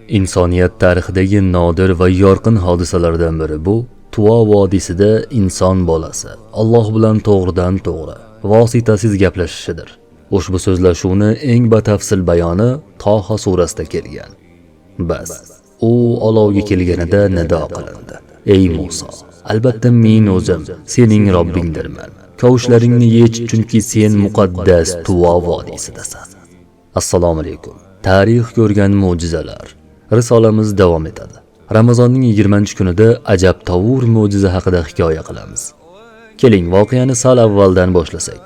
Insoniyat tarixidagi nodir va yorqin hodisalardan biri bu Tuvo vodiysida inson bolasi Alloh bilan to'g'ridan to'g'ri, vositasiz gaplashishidir. Ushbu so'zlashuvni eng batafsil bayoni Toha surasida kelgan. Bas, u olovga kelganida nido qilindi. Ey Muso, albatta men o'zim sening Robbingdirman. Kavushlaringni yech, chunki sen muqaddas Tuvo vodiysidasan. Assalomu alaykum. Tarix ko'rgan mo'jizalar. Risolamiz davom etadi. Ramazonning 20-kunida ajab tovur mo'jiza haqida hikoya qilamiz. Keling, voqeani sal avvaldan boshlasak.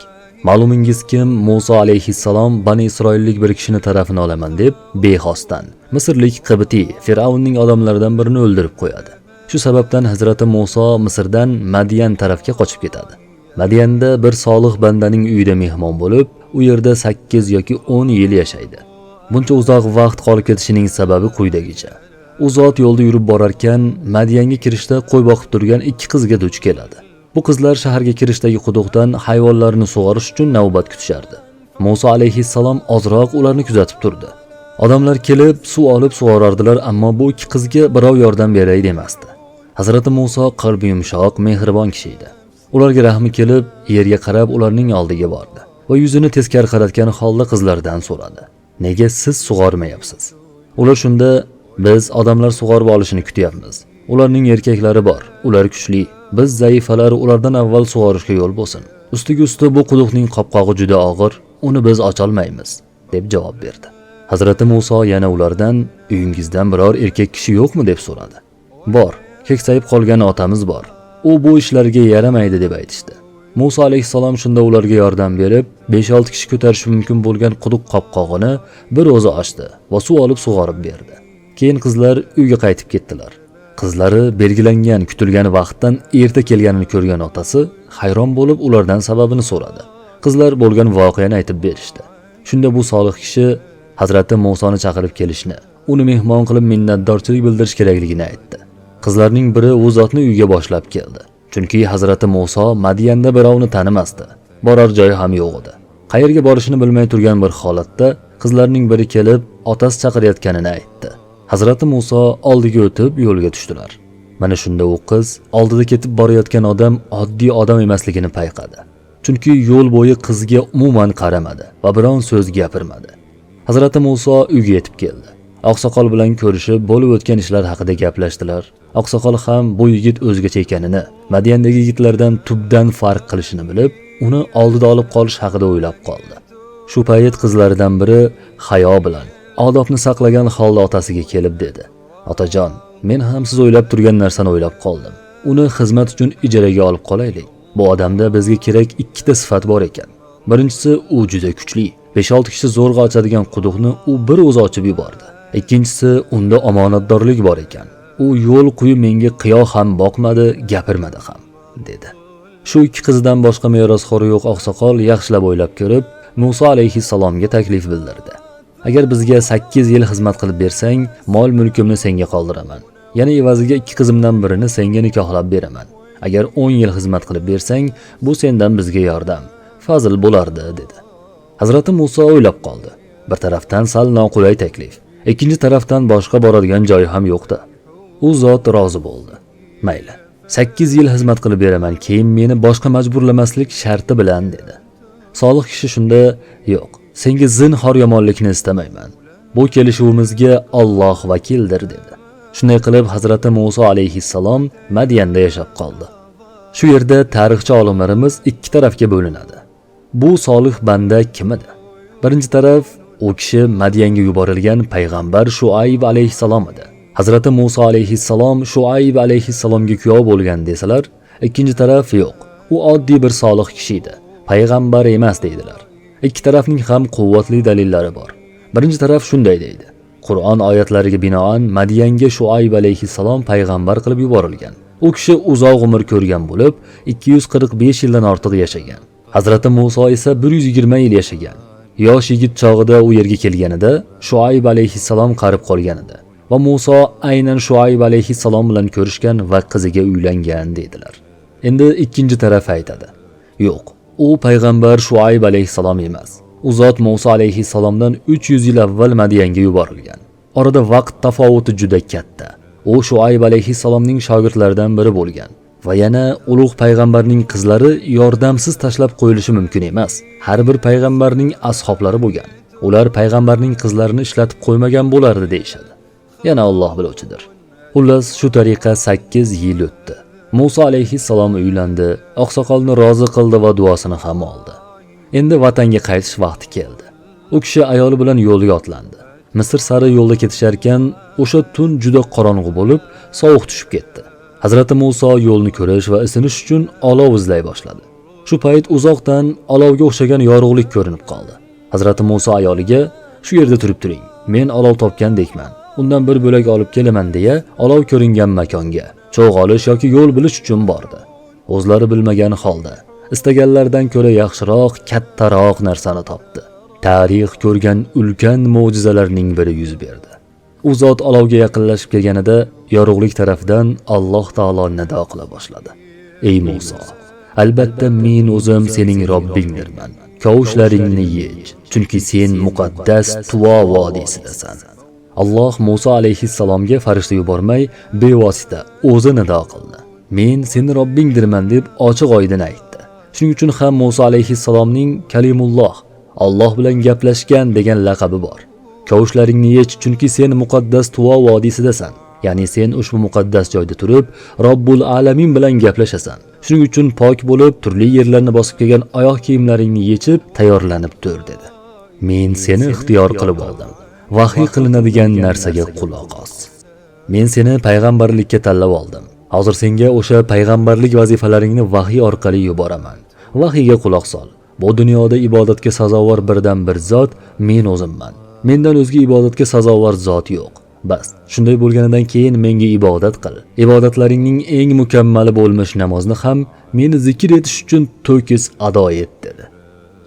Ma'lumingizkim, Musa alayhissalom Bani Isroillik bir kishini tarafini olaman deb bexosdan Misrlik Qibtiy Fir'avnning odamlaridan birini o'ldirib qo'yadi. Shu sababdan Hazrati Musa Misrdan Madyan tarafga qochib ketadi. Madyanda bir solih bandaning uyida mehmon bo'lib, u yerda 8 yoki 10 yil yashaydi. Buncha uzoq vaqt qolib ketishining sababi quyidagicha. U zot yo'lda yurib borarkan, Madyanga kirishda qo'y boqib turgan ikki qizga duch keladi. Bu qizlar shaharga kirishdagi quduqdan hayvonlarni sug'orish uchun navbat kutishardi. Musa alayhissalom ozroq ularni kuzatib turdi. Odamlar kelib suv olib sug'orardilar, ammo bu ikki qizga birov yordam beray demasdi. Hazrati Musa qalbi yumshoq, mehribon kishi edi. Ularga rahmi kelib, yerga qarab ularning oldiga bordi va yuzini teskari qaratgan holda qizlardan so'radi: "Nega siz sug'ormayapsiz?" Ular shunda: "Biz odamlar sug'orib olishini kutyapmiz. Ularning erkaklari bor, ular kuchli. Biz zaifalar ulardan avval sug'orishga yo'l bo'lsin. Ustiga usti bu quduqning qopqog'i juda og'ir, uni biz ocholmaymiz", deb javob berdi. Hazrati Musa yana ulardan: "Uyingizdan biror erkak kishi yo'qmi?" deb so'radi. "Bor, keksayib qolgan otamiz bor. U bu ishlarga yaramaydi", deb aytishdi. Musa alayhissalom shunda ularga yordam berib, 5-6 kishi ko'tarishi mumkin bo'lgan quduq qopqog'ini bir o'zi ochdi va suv olib sug'orib berdi. Keyin qizlar uyga qaytib ketdilar. Qizlari belgilangan, kutilgan vaqtdan erta kelganini ko'rgan otasi hayron bo'lib ulardan sababini so'radi. Qizlar bo'lgan voqeani aytib berishdi. Shunda bu solih kishi Hazrati Musoni chaqirib kelishni, uni mehmon qilib minnatdorchilik bildirish kerakligini aytdi. Qizlarning biri u zotni uyga boshlab keldi. Chunki Hazrati Muso Madyanda birovni tanimasdi. Borar joyi ham yo'q edi. Qayerga borishini bilmay turgan bir holatda qizlarning biri kelib otasi chaqirayotganini aytdi. Hazrati Muso oldiga o'tib yo'lga tushdilar. Mana shunda u qiz oldida ketib borayotgan odam oddiy odam emasligini payqadi. Chunki yo'l bo'yi qizga umuman qaramadi va biron so'z gapirmadi. Hazrati Muso uyga yetib keldi. Oqsoqol bilan ko'rishib, bo'lib o'tgan ishlar haqida gaplashdilar. Oqsoqol ham bu yigit o'zgacha ekanini, Madyandagi yigitlardan tubdan farq qilishini bilib, uni oldida olib qolish haqida o'ylab qoldi. Shu payt qizlaridan biri hayo bilan odobni saqlagan holda otasiga kelib dedi: "Otajon, men ham siz o'ylab turgan narsani o'ylab qoldim. Uni xizmat uchun ijaraga olib qolaylik. Bu odamda bizga kerak ikkita sifat bor ekan. Birinchisi, u juda kuchli. 5-6 kishi zo'rg'a ochadigan quduqni u bir o'zi ochib yubordi. Ikkinchisi, unda omonatdorlik bor ekan. U yo'l quyi menga qiyo ham boqmadi, gapirmadi ham", dedi. Shu ikki qizidan boshqa merosxo'ri yo'q oqsoqol yaxshilab o'ylab ko'rib, Musa alayhissalomga taklif bildirdi. "Agar bizga 8 yil xizmat qilib bersang, mol mulkimni senga qoldiraman. Yana evaziga ikki qizimdan birini senga nikohlab beraman. Agar 10 yil xizmat qilib bersang, bu sendan bizga yordam, fazl bo'lardi", dedi. Hazrati Musa o'ylab qoldi. Bir tarafdan sal noqulay taklif, ikkinchi tarafdan boshqa boradigan joyi ham yo'qdi. U zot rozi bo'ldi. "Mayli, 8 yil xizmat qilib beraman, keyin meni boshqa majburlamaslik sharti bilan", dedi. Solih kishi shunda: "Yo'q, senga zinhor yomonlikni istamayman. Bu kelishuvimizga Alloh vakildir", dedi. Shunday qilib Hazrati Musa alayhissalom Madyanda yashab qoldi. Shu yerda tarixchi olimlarimiz ikki tarafga bo'linadi. Bu solih banda kim edi? Birinchi taraf, u kishi Madyanga yuborilgan payg'ambar Shuayb alayhissalom edi. Hazrati Musa alayhissalom Shuayb alayhissalomga kuyov bo'lgan desalar, ikkinchi taraf yo'q, u oddiy bir solih kishi edi, payg'ambar emas deydilar. Ikki tarafning ham quvvatli dalillari bor. Birinchi taraf shunday deydi: Qur'on oyatlariga binoan Madyanga Shuayb alayhissalom payg'ambar qilib yuborilgan. U kishi uzoq umr ko'rgan bo'lib, 245 yildan ortiq yashagan. Hazrati Musa esa 120 yil yashagan. Yosh yigit chog'ida u yerga kelganida Shuayb alayhissalom qarib qolgan edi va Musa aynan Shuayb alayhissalom bilan ko'rishgan va qiziga uylangan deydilar. Endi ikkinchi taraf aytadi: Yo'q, u payg'ambar Shuayb alayhissalom emas. U zot Musa alayhissalomdan 300 yil avval Madyanga yuborilgan. Orada vaqt tafovuti juda katta. U Shuayb alayhissalomning shogirdlaridan biri bo'lgan va yana ulug' payg'ambarning qizlari yordamsiz tashlab qo'yilishi mumkin emas. Har bir payg'ambarning ashoblari bo'lgan. Ular payg'ambarning qizlarini ishlatib qo'ymagan bo'lardi deyishadi. Yana Alloh biluvchidir. Xullas, shu tariqa 8 yil o'tdi. Musa alayhissalom uylandi, oqsoqolni rozi qildi va duosini ham oldi. Endi vatanga qaytish vaqti keldi. U kishi ayoli bilan yo'lga otlandi. Misr sari yo'lda ketisharkan, o'sha tun juda qorong'u bo'lib, sovuq tushib ketdi. Hazrati Musa yo'lni ko'rish va isinish uchun olov izlay boshladi. Shu payt uzoqdan olovga o'xshagan yorug'lik ko'rinib qoldi. Hazrati Musa ayoliga: "Shu yerda turib turing, men olov topgandekman. Undan bir bo'lak olib kelaman" deya olov ko'ringan makonga cho'g' olish yoki yo'l bilish uchun bordi. O'zlari bilmagan holda istaganlaridan ko'ra yaxshiroq, kattaroq narsani topdi. Tarix ko'rgan ulkan mo'jizalarning biri yuz berdi. U zot olovga yaqinlashib kelganida yorug'lik tarafidan Alloh taolo nido qila boshladi. Ey Musa, albatta men o'zim sening Robbingdirman. Kavushlaringni yech, chunki sen muqaddas Tuvo vodiysidasan. Alloh Musa alayhissalomga farishta yubormay, bevosita o'zi nido qildi. Men seni Robbingdirman deb ochiq oydin aytdi. Shuning uchun ham Musa alayhissalomning Kalimulloh, Alloh bilan gaplashgan degan laqabi bor. Kavushlaringni yech, chunki sen muqaddas Tuvo vodiysidasan. Ya'ni sen ushbu muqaddas joyda turib, Robbul alamin bilan gaplashasan. Shuning uchun pok bo'lib, turli yerlarni bosib kelgan oyoq kiyimlaringni yechib, tayyorlanib tur dedi. Men seni ixtiyor qilib oldim. Vahiy qilinadigan narsaga quloq os. Men seni payg'ambarlikka tanlab oldim. Hozir senga o'sha payg'ambarlik vazifalaringni vahiy orqali yuboraman. Vahiyga quloq sol. Bu dunyoda ibodatga sazovor birdan bir zot men o'zimman. Mendan o'zga ibodatga sazovor zot yo'q. Bas, shunday bo'lganidan keyin menga ibodat qil. Ibodatlaringning eng mukammali bo'lmish namozni ham meni zikr etish uchun to'kis ado et dedi.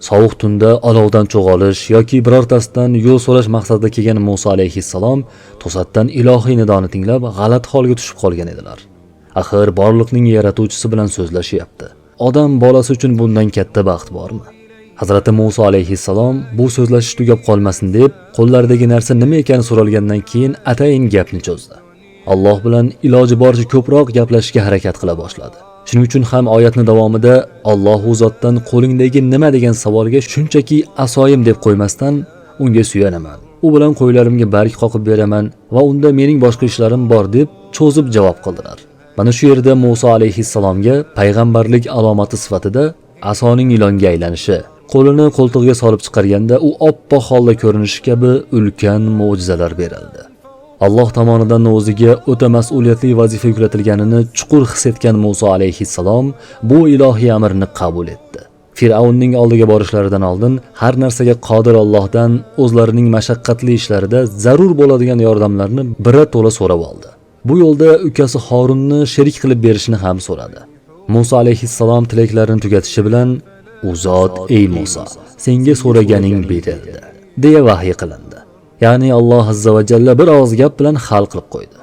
Sovuq tunda olovdan cho'g' olish yoki birortasidan yo'l so'rash maqsadida kelgan Musa alayhissalom to'satdan ilohiy nidoni tinglab g'alati holga tushib qolgan edilar. Axir borliqning yaratuvchisi bilan so'zlashyapti. Odam bolasi uchun bundan katta baxt bormi? Hazrati Musa alayhissalom bu so'zlashish tugab qolmasin deb qo'llaridagi narsa nima ekani so'ralgandan keyin atayin gapni cho'zdi. Alloh bilan iloji boricha ko'proq gaplashishga harakat qila boshladi. Shuning uchun ham oyatni davomida Alloh u zotdan qo'lingdagi nima degan savolga shunchaki asoyim deb qo'ymasdan unga suyanaman. U bilan qo'ylarimga barg qoqib beraman va unda mening boshqa ishlarim bor deb cho'zib javob qildilar. Mana shu yerda Musa alayhissalomga payg'ambarlik alomati sifatida asoning ilonga aylanishi, qo'lini qo'ltig'iga solib chiqarganda u oppoq holda ko'rinishi kabi ulkan mo'jizalar berildi. Alloh tomonidan o'ziga o'ta mas'uliyatli vazifa yuklatilganini chuqur his etgan Musa alayhissalom bu ilohiy amrni qabul etdi. Fir'avnning oldiga borishlaridan oldin har narsaga qodir Allohdan o'zlarining mashaqqatli ishlarida zarur bo'ladigan yordamlarni birato'la so'rab oldi. Bu yo'lda ukasi Horunni sherik qilib berishini ham so'radi. Musa alayhissalom tilaklarini tugatishi bilan u zot: "Ey Musa, senga so'raganing berildi" deya vahiy qilindi. Ya'ni Alloh azza va jalla bir og'iz gap bilan hal qilib qo'ydi.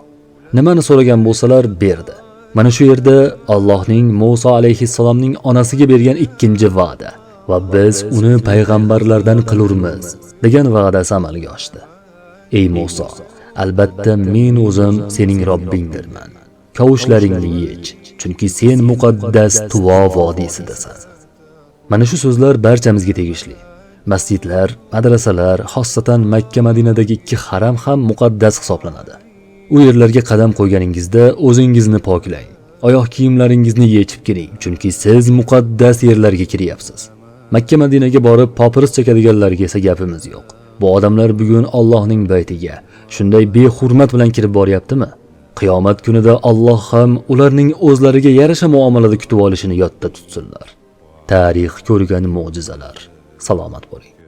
Nimani so'ragan bo'lsalar berdi. Mana shu yerda Allohning Musa alayhissalomning onasiga bergan ikkinchi va'da va biz uni payg'ambarlardan qilurmiz degan va'dasi amalga oshdi. Ey Musa, albatta men o'zim sening Robbingdirman. Kavushlaringni yech, chunki sen muqaddas Tuvo vodiysidasan. Mana shu so'zlar barchamizga tegishli. Masjidlar, madrasalar, xossatan Makka Madinadagi ikki haram ham muqaddas hisoblanadi. U yerlarga qadam qo'yganingizda o'zingizni poklang. Oyoq kiyimlaringizni yechib kiring, chunki siz muqaddas yerlarga kiryapsiz. Makka Madinaga borib papiros chekadiganlarga esa gapimiz yo'q. Bu odamlar bugun Allohning baytiga shunday behurmat bilan kirib boryaptimi? Qiyomat kunida Alloh ham ularning o'zlariga yarasha muomalada kutib olishini yodda tutsinlar. Tarix ko'rgan mo'jizalar. Salomat bo'ling.